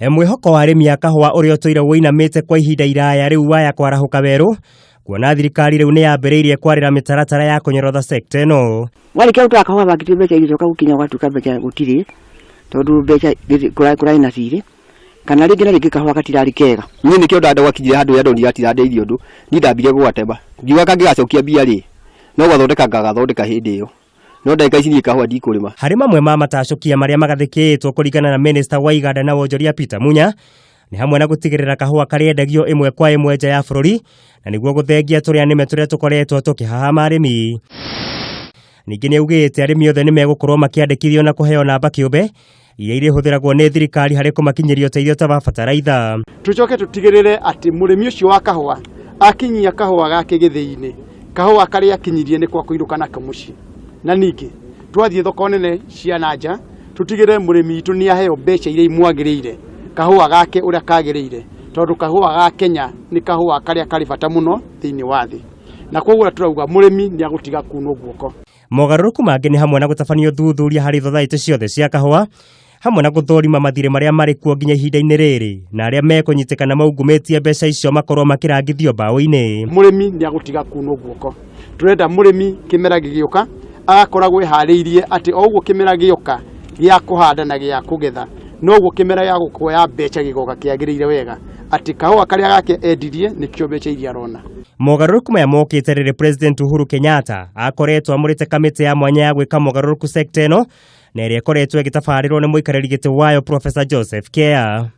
Mwĩhoko wa arĩmi a kahũa ũrĩa ũtũire wũinamĩte kwa ihinda iraya rĩu waya kwarahũka werũ kuona thirikari rĩu nĩ yambĩrĩirie kwarĩra mĩtaratara ya kũnyorotha sekta ĩno. Warĩkia gũtwara kahũa wangĩtio mbeca igĩcoka gũkinya ũgatuĩka mbeca gũtirĩ tondũ mbeca kũrarĩ na cirĩ kana rĩngĩ na rĩngĩ kahũa gatirarĩ kega. Niĩ nĩkĩo ndagwakinyire handũ rĩrĩa ndonire gatirandeithia ũndũ, niĩ ndambire gũgatema ngiuga kangĩgacokia mbia rĩ, no gwathondeka ngagathondeka hĩndĩ ĩyo. No ndagĩka ici niĩ kahũa ndikũrĩma. Harĩ mamwe ma matacũkia marĩa magathĩkĩtwo kũringana na minista wa iganda na wonjoria Peter Munya nĩ hamwe na gũtigĩrĩra kahũa karĩendagio ĩmwe kwa ĩmwe nja ya bũrũri na nĩguo gũthengia tũrĩa nĩme tũrĩa tũkoretwo tũkĩhahama arĩmi. Ningĩ nĩ augĩte arĩmi othe nĩ megũkorwo makĩandĩkithio na kũheo namba kĩũmbe iria irĩhũthĩragwo nĩ thirikari harĩ kũmakinyĩria ũteithio ta wa bataraitha. Tũcoke tũtigĩrĩre atĩ mũrĩmi ũcio wa kahũa akinyia kahũa gake gĩthĩi-inĩ, kahũa karĩa akinyirie nĩ kwa kũinũka nako mũciĩ. Na ningĩ twathiĩ thoko nene cia na nja tũtigĩrĩre mũrĩmi witũ nĩ aheo mbeca iria imwagĩrĩire kahũa gake ũrĩa kagĩrĩire, tondũ kahũa ga Kenya nĩ kahũa karĩa karĩ bata mũno thĩinĩ wa thĩ. Na koguo tũrauga mũrĩmi nĩ agũtiga kunwo guoko. Mogarũrũku mangĩ nĩ hamwe na gũtabania ũthuthuria harĩ thothaitĩ ciothe cia kahũa hamwe na gũthũrima mathirĩ marĩa marĩ kuo nginya ihinda-inĩ rĩrĩ na arĩa mekũnyitĩkana maungumĩtie mbeca icio makorwo makĩrangithio mbaũ-inĩ. Mũrĩmi nĩ agũtiga kunwo guoko. Tũrenda mũrĩmi kĩmera gĩgĩũka agakoragwo eharĩirie atĩ o ũguo kĩmera gĩoka gĩa kũhanda na gĩa kũgetha noguo kĩmera gĩa gũkuoya mbeca gĩgoka kĩagĩrĩire wega atĩ kahũa karĩa gake endirie nĩkĩo mbeca iria arona. Mogarũrũku maya mokĩte rĩrĩ President Uhuru Kenyatta akoretwo amũrĩte kamĩtĩ ya mwanya ya gwĩka mogarũrũku sekta ĩno na ĩrĩa ĩkoretwo ĩgĩtabarĩrwo nĩ mũikarĩri gĩtĩ wayo Professor Joseph Kea.